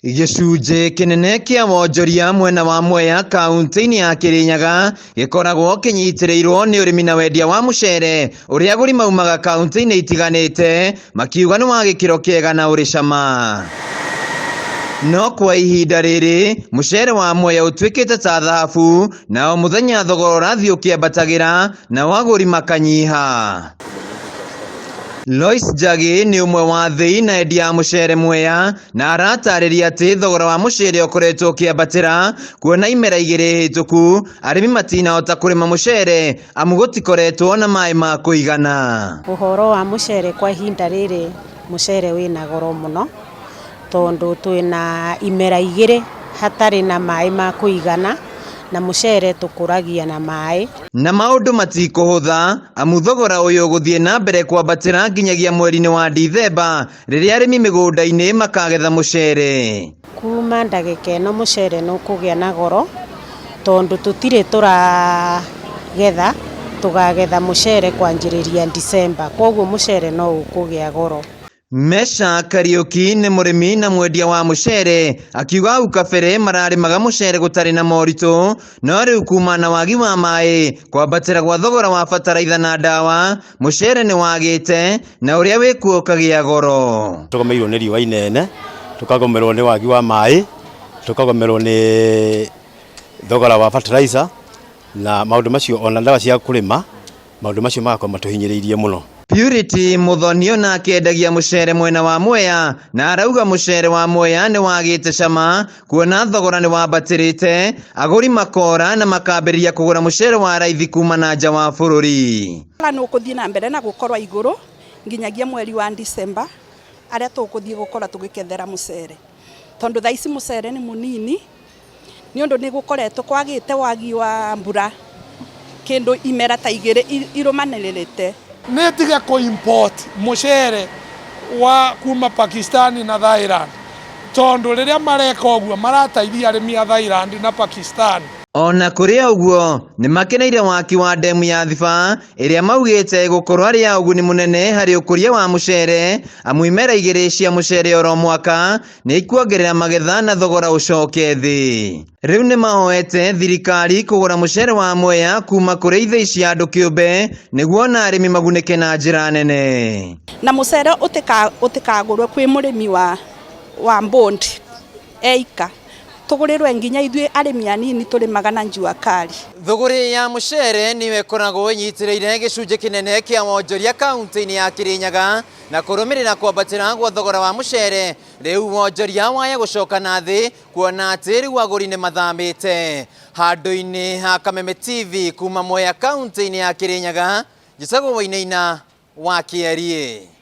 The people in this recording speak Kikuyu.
Gĩcunjĩ kĩnene kĩa wonjoria mwena wa Mwea kauntĩ-inĩ ya Kĩrĩnyaga gĩkoragwo kĩnyitĩrĩirwo nĩ ũrĩmi na wendia wa mũcere ũrĩa agũri maumaga kauntĩ-inĩ itiganĩte makiuga nĩ wa gĩkĩro kĩega na ũrĩ cama. No kwa ihinda rĩrĩ mũcere wa Mwea ũtuĩkĩte ta thahabu na o mũthenya thogora ũrathiĩ ũkĩambatagĩra nao agũri makanyiha. Lois Njagi nĩ ũmwe wa athĩi na endia a mũcere Mwea na aratarĩria atĩ thogora wa mũcere ũkoretwo ũkĩambatĩra kuona imera igĩrĩ hĩtũku arĩmi matinahota kũrĩma mũcere amu gũtikoretwo na maĩ ma kũigana. Ũhoro wa mũcere kwa ihinda rĩrĩ mũcere wĩna goro mũno tondũ twĩna imera igĩrĩ hatarĩ na maĩ ma kũigana na mũcere tũkũragia na maĩ. Na maũndũ matikũhũtha amu thogora ũyũ ũgũthiĩ na mbere kwambatĩra nginyagia mweri-inĩ wa Dithemba rĩrĩa arĩmi mĩgũnda-inĩ makagetha mũcere. Kuma ndagĩka ĩno mũcere nĩ ũkũgĩa na goro tondũ tũtirĩ tũragetha, tũkagetha mũcere kwanjĩrĩria Dicember koguo mũcere no ũkũgĩa goro. Mesha Kariũki nĩ mũrĩmi na mwendia wa mũcere akiuga hau kabere mararĩmaga mũcere gũtarĩ na moritũ no rĩu kuma na wagi wa maĩ kwambatĩra gwa thogora wa bataraitha na ndawa mũcere nĩ wagĩte na ũrĩa wĩkuo ũkagĩa goro. Tũgomeirwo nĩ riũa inene, tũkagomerwo nĩ wagi wa maĩ, tũkagomerwo nĩ thogora wa fertilizer na maũndũ macio ona ndawa cia kũrĩma maũndũ macio magakorwo matũhinyĩrĩirie mũno. Purity Muthoni onake endagia mũcere mwena wa Mwea na arauga mũcere wa Mwea nĩ wagĩte cama kuona thogora nĩ wambatĩrĩte agũri makora na makambĩrĩria kũgũra mũcere wa raithi kuma na nja wa bũrũri. Nĩ ũkũthiĩ na mbere na gũkorwo igũrũ nginyagia mweri wa December arĩa tũkũthiĩ gũkorwo tũgĩkethera mũcere tondũ thaa ici mũcere nĩ mũnini nĩ ũndũ nĩ gũkoretwo kwagĩte wagi wa mbura kĩndũ imera ta igĩrĩ irũmanĩrĩrĩte. Nĩ tige kũ import mũcere wa kuma Pakistan na Thailand tondũ rĩrĩa mareka ũguo marateithia arĩmi a Thailand na Pakistan. Ona kũrĩ ũguo nĩ makeneire waki wa ndemu ya Thiba ĩrĩa maugĩte ĩgũkorwo arĩ ya ũguni mũnene harĩ ũkũria wa mũcere amu imera igĩrĩ cia mũcere oro mwaka nĩ ikuongerera magetha na thogora ũcoke thĩ. Rĩu nĩ mahoete thirikari kũgũra mũcere wa Mwea kuma kũrĩ ithĩi cia andũ kĩũmbe nĩguo ona arĩmi magunĩke na njĩra nene. Na mũcere ũtikagũrwo kwĩ mũrĩmi wa mbondi eika, tũgũrĩrwe nginya ithuĩ arĩmi anini tũrĩmaga na jua kali. Thũgũrĩ ya mũcere nĩyo ĩkoragwo ĩnyitĩrĩire gĩcunjĩ kĩnene kĩa wonjoria kaunti-inĩ ya Kĩrĩnyaga na kũrũmĩrĩra kwambatĩra gwa thogora wa mũcere rĩu wonjoria waya gũcoka na thĩ kuona atĩ rĩu agũri nĩ mathamĩte. Handũ-inĩ ha Kameme TV kuma Mwea kaunti-inĩ ya Kĩrĩnyaga, njĩtagwo Wainaina wa Kĩeriĩ.